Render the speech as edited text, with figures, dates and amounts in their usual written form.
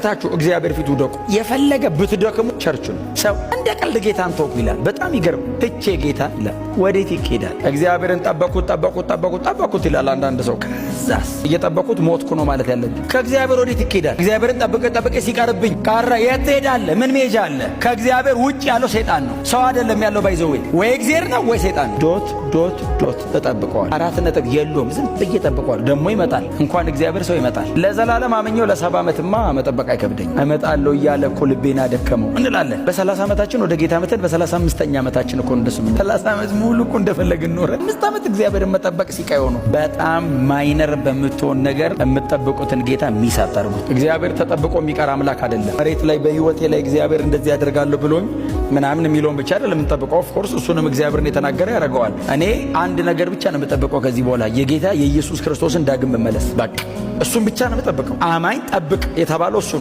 ቢያቅታችሁ እግዚአብሔር ፊት ውደቁ። የፈለገ ብትደክሙ ቸርቹ ነው። ሰው እንደ ቀልድ ጌታን ተውኩ ይላል። በጣም ይገርም። ትቼ ጌታ ይላል። ወዴት ይኬዳል? እግዚአብሔርን ጠበኩት፣ ጠበኩት፣ ጠበኩት፣ ጠበኩት ይላል አንዳንድ ሰው። ከዛስ እየጠበኩት ሞትኩ ነው ማለት ያለብኝ። ከእግዚአብሔር ወዴት ይኬዳል? እግዚአብሔርን ጠብቄ ጠብቄ ሲቀርብኝ ቀረ። የት ትሄዳለህ? ምን መሄጃ አለ? ከእግዚአብሔር ውጭ ያለው ሰይጣን ነው። ሰው አይደለም ያለው። By the way፣ ወይ እግዚአብሔር ነው ወይ ሰይጣን ነው። Dot dot dot እጠብቀዋል። አራት ነጥብ የለውም። ዝም ብዬ እጠብቀዋለሁ። ደግሞ ይመጣል። እንኳን እግዚአብሔር ሰው ይመጣል። ለዘላለም አመኘው። ለ70 ዓመትማ መጠበቅ አይከብደኝ። እመጣለሁ እያለ እኮ ልቤን አደከመው እንላለን። በ30 ዓመታችን ወደ ጌታ መተን በ35ኛ ዓመታችን እኮ እንደሱ 30 ዓመት ሙሉ እኮ እንደፈለግን ኖረ። 5 ዓመት እግዚአብሔርን መጠበቅ ሲቃይ ሆኖ በጣም minor በምትሆን ነገር የምትጠብቁትን ጌታ miss አታርጉት። እግዚአብሔር ተጠብቆ የሚቀር አምላክ አይደለም። መሬት ላይ በህይወቴ ላይ እግዚአብሔር እንደዚህ ያደርጋለሁ ብሎኝ ምናምን የሚለውን ብቻ አይደለም የምንጠብቀው። Of course እሱንም እግዚአብሔርን የተናገረ ያደርገዋል። እኔ አንድ ነገር ብቻ ነው የምጠብቀው ከዚህ በኋላ፣ የጌታ የኢየሱስ ክርስቶስን ዳግም መመለስ። በቃ እሱን ብቻ ነው የምጠብቀው። አማኝ ጠብቅ የተባለው እሱ።